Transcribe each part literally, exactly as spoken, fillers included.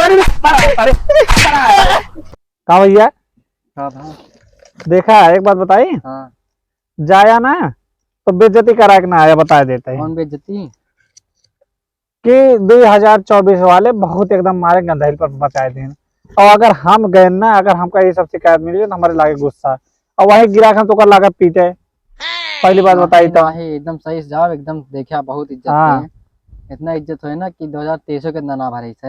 अरे, अरे, का भैया? का भा? देखा, एक बात बताई? हाँ। जाया ना, तो बेइज्जती करा के ना आया, बता देते हैं। कौन बेइज्जती? कि दुई हजार चउबीस वाले बहुत एकदम मारे गंधाइल पर मचाए देन। और अगर हम गए ना, अगर हमका ये सब शिकायत मिली, तो हमारे लागे गुस्सा। और वही गिराक हम तो ओकर लागे पीटे। पहली बात नहीं, बताई तो। नहीं, एकदम सही से जाओ, एकदम देखा, बहुत इज्जत हाँ। है। इतना इज्जत होए ना कि दो हजार तेईस के अंदर ना भरे से।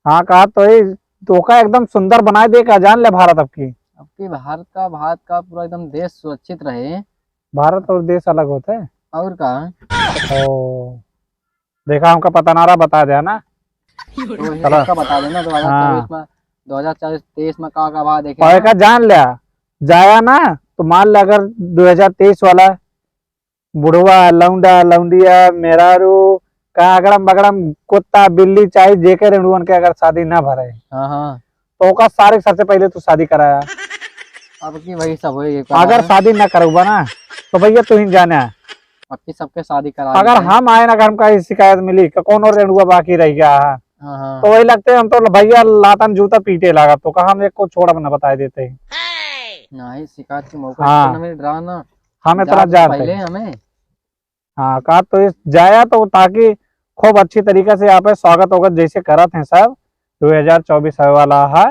हाँ, कहा तो ही, तो का एकदम सुंदर बनाए दे का, जान ले भारत अब की। अब की भारत का, भारत का पूरा एकदम देश सुरक्षित रहे। भारत और देश अलग होते हैं। और का? ओ, देखा, हमका पता ना रहा, बता दे ना। तो वही चला। इसका बता देना, हाँ। दो हजार चउबीस में, दो हजार चउबीस, तेईस में का, का भाव देखे और ना। का जान लिया, जाया ना, तो मान ले अगर दो हजार तेईस वाला बुढ़वा, लौंडा, लौंडिया, मेहरारू, का अगड़म बगड़म कुत्ता, बिल्ली, चाहे जेके रेंडुअन के अगर शादी ना भरे, हाँ, हाँ। तो ओका सारे सबसे पहले तू शादी कराया। अब की वही सब होई, एक बार अगर शादी ना करबा ना, तो भैया तू ही जाने। अब की सबके शादी करा अगर देते हैं। हम आए ना, अगर हमका ये शिकायत मिली कि कौन और रेंडुआ बाकी रह गया है, हाँ, हाँ। तो वही लगते हम तो भैया लातन जूता पीटे लागत, तो का हम एक को छोड़ा ना बताए देते हैं। नहीं, शिकायत के मौका हाँ। तो ना मिल रहा ना। हम इतना जान जानते पहले हैं। हमें। हाँ, का तो इस जाया तो ताकि खूब अच्छी तरीका से यहाँ पे स्वागत वगत जैसे करत हैं सब, दो हजार चउबीस आवे वाला है,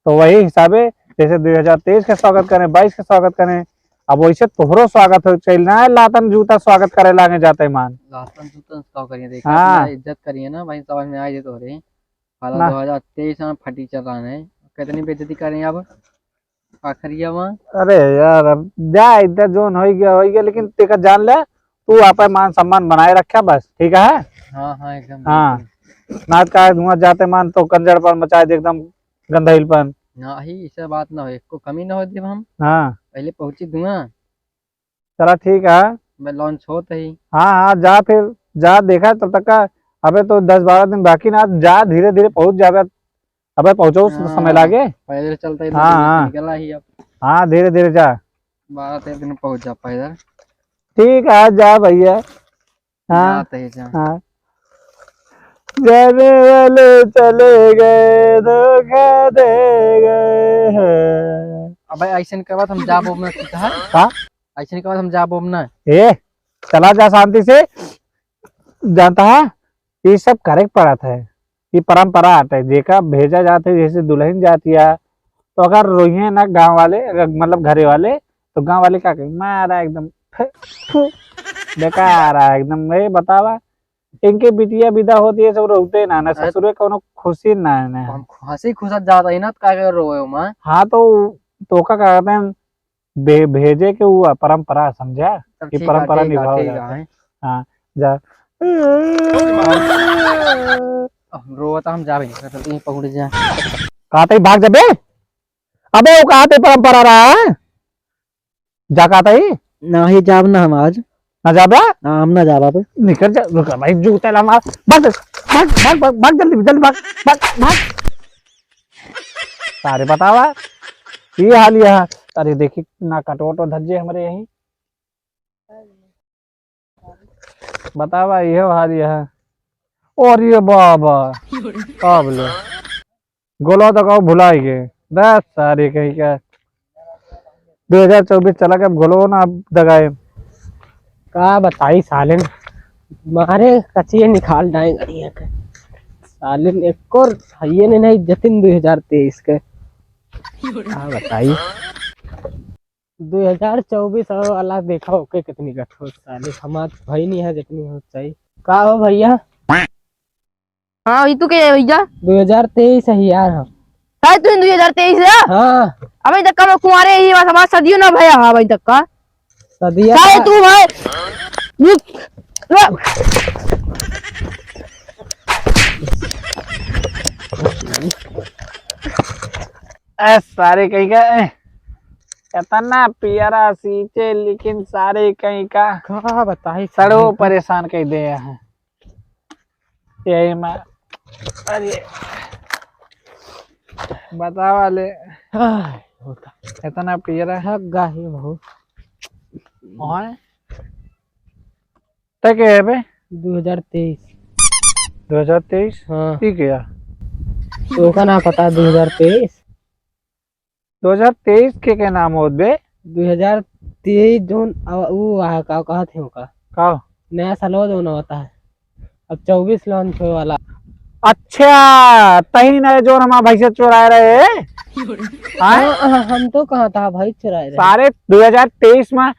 तो वही हिसाबे जैसे दो हजार तेईस के स्वागत करें, बाईस के स्वागत करें, अब वैसे तोहरो स्वागत हो चाहिए ना, लातन जूता स्वागत करे लागे जाते मान। लातन जूता का करिए, देखा हाँ। इतना इज्जत करिए ना भाई, समझ में आ जाए तो रे। हालांकि ना। दो हजार तेईस में फटी चल रहा है, कितनी बेइज्जती कर रहे हैं अब। आखिरिया में। अरे यार, अब जा, इधर जोन हो गया, हो गया, लेकिन तेका जान ले, तू आपन मान सम्मान बनाए रखा बस, ठीक है? हाँ, हाँ, एकदम हाँ। बिल्कुल। नाच का धुआं जाते मान तो कंजड़ पर मचाए दे एकदम गंधाइल पन। नहीं, इसे बात ना हो, एक को कमी ना हो देब हम। हाँ। पहले पहुँची धुआं। चला ठीक है। मैं launch होत ही। हाँ, हाँ, जा फिर, जा देखा तब तक का, अबे तो दस बारह दिन बाकी ना, जा धीरे धीरे पहुँच जाबे। अबे पहुँचो, हाँ, समय लागे। पैदल चलता ही हाँ, हाँ। निकला ही अब। हाँ, धीरे धीरे जा। बारह तेरह दिन पहुँच जा पैदल। ठीक है, जा भैया। हाँ, जाते ही जा। हाँ। जाने वाले चले गए, धोखा दे गए हैं। अबे ऐसे नहीं करवा, हम जाबो ना, ठीक है? का? ऐसे नहीं करवा, हम जाबो ना। ए, चला जा शांति से। जानता है, ये सब करे के पड़त है, ये परंपरा आटे, जेका भेजा जात है, जैसे दुल्हन जाती है, तो अगर रोइहे ना गाँव वाले, अगर मतलब घरे वाले, तो गाँव वाले का कहें, मारा एकदम, फे-, फू, बेकार है एकदम। ये बतावा, इनके बिटिया विदा होती है, सब रोते ना, ना अरे ससुरे कौनो खुशी ना है ना। हम हंसी खुशत जाता ही ना, तो का कर रोए हो माँ? हाँ, तो, तो का कहते हैं, भे-, भेजे के वो परंपरा समझा तब कि ठीक है, परंपरा ठीक है, निभाओ ठीक जाता है। है। हाँ, जा। अब रोवता हम जाबे नहीं करते, यहीं पकड़ जा। कहा तई भाग जाबे? अबे वो कहा तई परंपरा रहा है? जा कहा तई? नहीं जाब ना हम आज। ना जाबे? हाँ, हम ना जाब अब। निकल जा, रुक भाई, जूते ला मार। भाग, भाग, भाग, भाग, जल्दी, जल्दी भाग, भाग, भाग। सारे बतावा, ये हाल यहाँ। अरे देखी ना, कटोटो धज्जे हमरे यहीं। बतावा, इहो हाल यहाँ। और ये बाबा, अब ले। गोलवा तो कहूँ भुलाई गए। दस सारे कहीं का। दो हजार चउबीस चला के अब गोलवा ना अब दगाए। का बताई सालिन, मारे कचिए निकाल डाए गड़िया के। सालिन एक और हइये ने नहीं जतिन दो हजार तेईस के। का बताई? दो हजार चउबीस वाला देखा ओके कितनी कठोर साले, हमार भाई नहीं है जितनी हो चाहिए। का हो भैया? हाँ, ई तू के है भैया? दो हजार तेईस है यार हम। है तू दो हजार तेईस है? हाँ। अबे तक हम कुंवारे ही, बस हमारा सदियों ना भया है अबे तक का। सदिया का है का? तू भाई? रुक। रुक। ए, सारे कहीं का, ए, इतना पियरा सींचे, लेकिन सारे कहीं का का बताई, सड़ो सारे का। परेशान कर दे हैं। यही मैं, अरे, बतावा ले। आह, होता। इतना पियरा। थक गा ही बहुत। ओए। तय के है बे? दो हजार तेईस। दो हजार तेईस? हाँ। ठीक है यार। तो ओका ना पता, दो हज़ार तेईस। दो हज़ार तेईस के, के नाम होत बे? दो हज़ार तेईस जौन, अ, उ, आ, का कहत हैं ओका? का? नया सालवा जौन आवता है, अब चउबीस launch होए वाला। अच्छा, तही ना जौन हमार भैंसे चोराए रहे? हाँ? हाँ, हाँ, हम तो कहाँ था भाई चोराए रहे। सारे दो हज़ार तेईस में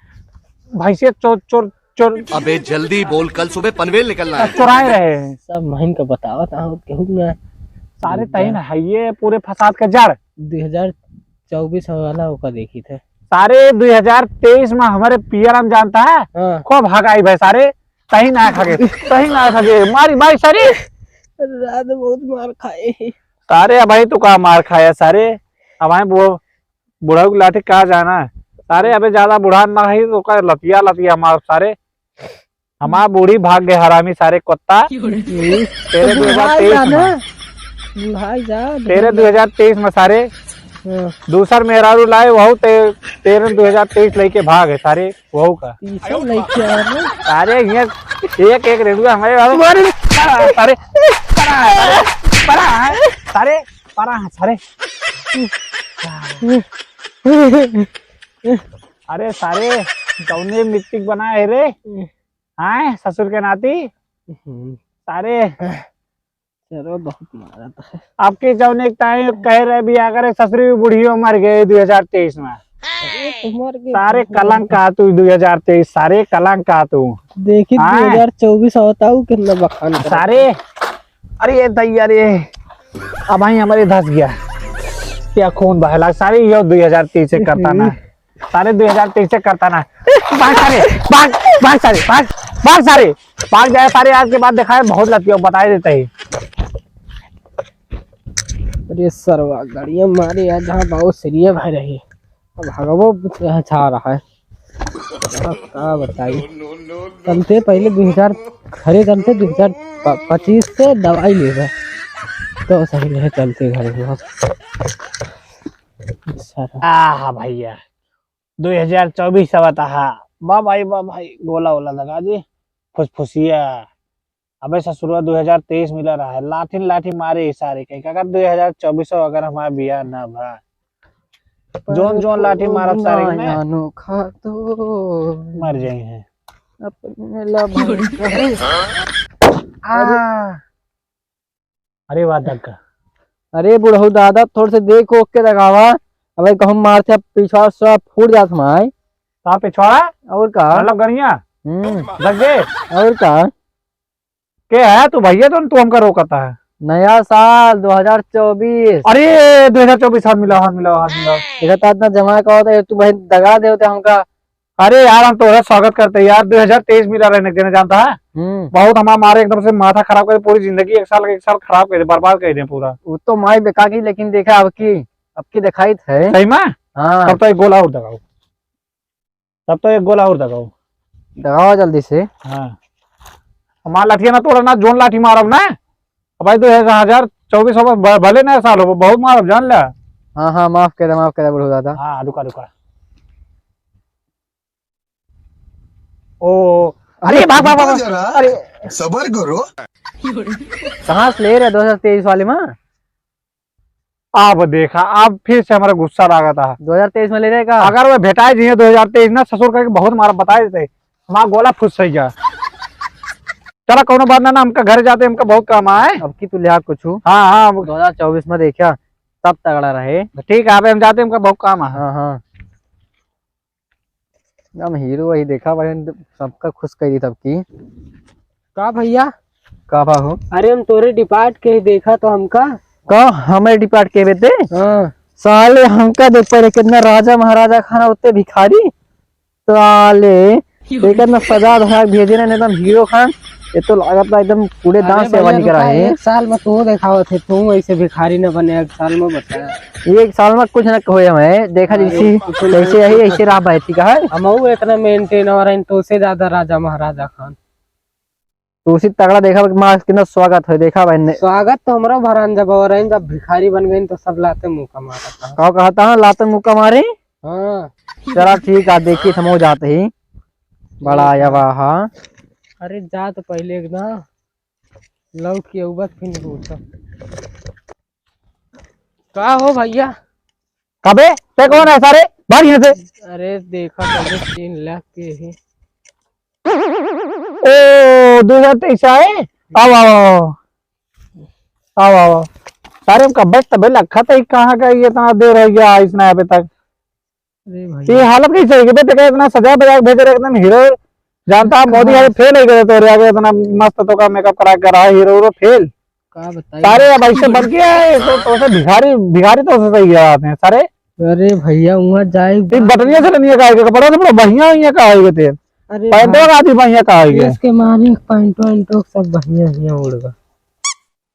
भैंसे चोर, चोर, चोर अबे जल्दी बोल, कल सुबह पनवेल निकलना है। चोराए रहे। सब महिन का बतावत आहूँ, केहू ना। सारे तही ना है ये पूरे फसाद का जड़। दो हज़ार चउबीस वाला ओका देखी थे। सारे दो हज़ार तेईस में हमारे पियर हम जानता है, हाँ। खूब हगाई भाई सारे, तही ना खा के, तही ना खा के, मारी भाई सारे। रात बहुत मार खाए। सारे अब भाई तू का मार खाया सारे, अब भाई वो बुढ़ऊ की लाठी का जाना है। सारे अबे ज्यादा बुढ़ा ना है तो का लतिया लतिया मार सारे। हमार बूढ़ी भाग गए हरामी सारे कुत्ता। तेरे दो हज़ार तेईस बुढ़ाई जा ना, में। बुढ़ाई जा, तेरे दो हज़ार तेईस में सारे हाँ। दूसर मेहरारू लाए, वहू ते-, तेरे दो हज़ार तेईस लेके भाग है सारे, वहू का। तीसर लेके आए ना। सारे ये एक एक रेडुआ हमारे बाबू मारे। सारे, सारे, सारे, सारे, सारे। अरे सारे, कौने मिट्टी के बनाए है रे? आए ससुर के नाती? हम्म। सारे। चलो, बहुत मारा था। आपके जौन एक टाइम कह रहे भी, अगर एक ससुरी भी बुढ़ियो मर गए दो हज़ार तेईस में। अरे, तो मर गए। सारे कलंक का तू दो हज़ार तेईस, सारे कलंक का तू। देखी, हाँ। दो हज़ार चउबीस होता हूँ, कितना बखान करता। सारे, अरे ये दैया रे, अब भाई हमारे धस गया, क्या खून बहला, सारे यो दो हज़ार तेईस से करता ना, सारे दो हज़ार तेईस से करता ना। भाग सारे, भाग, भाग सारे, भाग, भाग सारे, भाग जाए सारे, आज के बाद दिखाए बहुत लतियों, बताए देते ही। अरे सरवा, गाड़ियाँ मारे यार, जहाँ बहुत सीरियस भाई रही। अब हगवो छा रहा है। अब का बताई? चलते पहले दो हज़ार, घरे चलते दो हज़ार पच्चीस से दवाई लेबे, तो सही रहे चलते घरे में। सारा। आहा भैया, दो हज़ार चउबीस आवत हा। बा भाई, बा भाई, गोला वोला लगा दी, फुसफुसिया। अबे ससुरवा दो हज़ार तेईस मिला रहा है, लाठी लाठी मारे इशारे के। अगर दो हज़ार चउबीस हो, अगर हमारा बियाह ना भा, जौन जौन लाठी मारब सारे के ना, अनोखा तो मर जाई हैं। अपने ला भाई। आ। अरे वाह, धक्का। अरे बुढ़ऊ दादा, थोड़े से देख ओख के दगावा। अबे कहूँ मार से पिछवा सब फूट जात हमार। का पिछवाड़ा? और का? मतलब गड़िया? हम्म। लग गए? और का? के है तू भैया, तो तू हमका रोकता है? नया साल दो हज़ार चउबीस। अरे, दो हज़ार चउबीस, हाथ मिलाओ, हाथ मिलाओ, हाथ मिलाओ। देखा था इतना जमा का होता है, तू भाई दगा दे होते हमका। अरे यार, हम तोहरा स्वागत करते यार, दो हज़ार तेईस मिला रहे, एक जने जानता है? हम्म। बहुत हमार मारे एकदम से माथा खराब कर दे, पूरी जिंदगी एक साल, एक साल खराब कर दे, बर्बाद कर दे पूरा। वो तो माई बेका की, लेकिन देखा अब की, अब की दिखाई थे। सही में? हाँ। तब तो एक गोला और दगाओ, तब तो एक गोला और दगाओ। दगाओ जल्दी से। हाँ। हमार लाठिया ना तोड़ा ना, जोन लाठी मारब ना। अब भाई, दो हज़ार चउबीस हो, भ-, भले नया साल हो, बहुत मारब, जान ले। हाँ, हाँ, माफ कर दे, माफ कर दे, बुढ़ऊ दादा। हाँ, रुका, रुका। ओ, अरे, अरे, भाग, भाग, भाग, रुको भाग। जरा, अरे। सबर करो। कहाँ से ले रहे दो हज़ार तेईस वाले में? अब देखा, अब फिर से हमारा गुस्सा लागत है। दो हज़ार तेईस में ले रहे का? अगर वो भेटाए जी दो हज़ार तेईस ना, ससुर करके बहुत मारा, बताए देते। हमारा गोला फुस सही गया। चला, कौनो बात ना, ना, हमका घर जाते, हमका बहुत काम आए। अब की तू लिहा कुछ। हाँ, हाँ, अब दो हज़ार चउबीस में देखा, तब तगड़ा रहे। ठीक है, अबे हम जाते, हमका बहुत काम है। हाँ, हाँ। एकदम हीरो वही देखा भाई, सबका खुश कर दी तब की। का भैया? का बा हो? अरे हम तोरे डिपार्ट के ही देखा तो हमका। का हमें डिपार्ट के बेटे? हाँ। साले हमका देख पहले कितना राजा महाराजा खाना उतने भिखारी। साले एक ना सजा धजा के भेजे ना एकदम हीरो खान। ये तो लागत बा एकदम कूड़ेदान अरे से भैया, निकला रुका, है। एक साल में तू देखावत है, तू ऐसे भिखारी न बने एक साल में, बता। एक साल में कुछ ना कहो हमें, देखा अरे जैसी कुछ नहीं। जैसे यही ऐसे रहा भाई, ठीक है? हम वो इतना मेंटेन हो रहे हैं, तो से ज्यादा राजा महाराजा खान। तो उसी तगड़ा देखा कि माँ कितना स्वागत है, देखा भाई ने। स्वागत तो हमरा भरान जब हो रहे हैं, जब भिखारी बन गए तो सब लाते मुक्का मारता है। का कहता है, लाते मुक्का मारे? हाँ। चला ठीक है, देखिए हम हो जाते ही। बड़ा आया वाह। अरे जा तो पहले एक ना लौट के उबत फिर पूछो। का हो भैया? कबे? ते कौन है सारे? भाग यहाँ से। अरे देखा तो अबे तीन लाख के ही। ओ, दो हजार तेईस आए? आओ, आओ, आओ। आओ, आओ, आओ। सारे हम कब्बे तबे लखा था, कहाँ का ये इतना देर हो गया, इसने अबे तक। अरे ये भैया। हालत कैसे है कि बे, देखा इतना सजा बजा के भेजे रहे, एकदम हीरो। जानता आप, मोदी हाँ। यार फेल हो गए तो रे, अबे इतना मस्त तो का मेकअप करा के रहा है, हीरो हीरो फेल। का बताई? सारे अब ऐसे बन के आए, तो, तो ऐसे भिखारी, भिखारी तो ऐसे सही है आते हैं सारे। अरे भैया, वहाँ जाए एक बटनिया से लेनिया का है, कपड़ा से बड़ा बढ़िया हुई है का है ते। अरे पैंटवा भाई, का आदि बढ़िया का है ये। इसके मारे पैंटवा, पैंटवा सब बढ़िया, बढ़िया उड़ गया।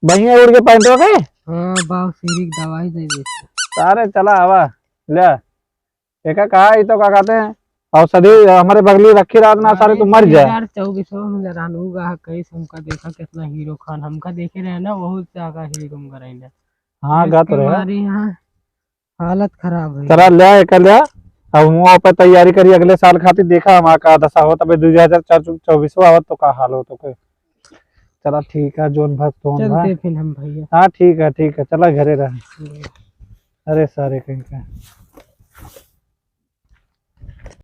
बढ़िया उड़ के पैंटवा के? हाँ, बाबू सीरी की दवाई दे दे। सारे चला आवा, ले। एका कहा, ई तो का कहते हैं, औषधि हमारे बगली रखी रहत ना, सारे तू मर जाए। यार, चौबीसवा में लड़ान हुआ है, कई से हमका देखा कितना हीरो खान, हमका देखे रहे ना, वहू से आगा हीरो हम कराई ना। हाँ, गा तो रहे। हमारे यहाँ हालत खराब है। चला ले, एका ले, अब हम वहाँ पे तैयारी करी अगले साल खातिर, देखा हमारा का दशा हो, तबे दो हजार चौबीसवा आवत तो का हाल हो तो के। चला ठीक है, जोन भर तोन भर। चलते फिर हम भैया। हाँ, ठीक है, ठीक है, चला घरे रह। हम्म। अरे सारे कहीं का।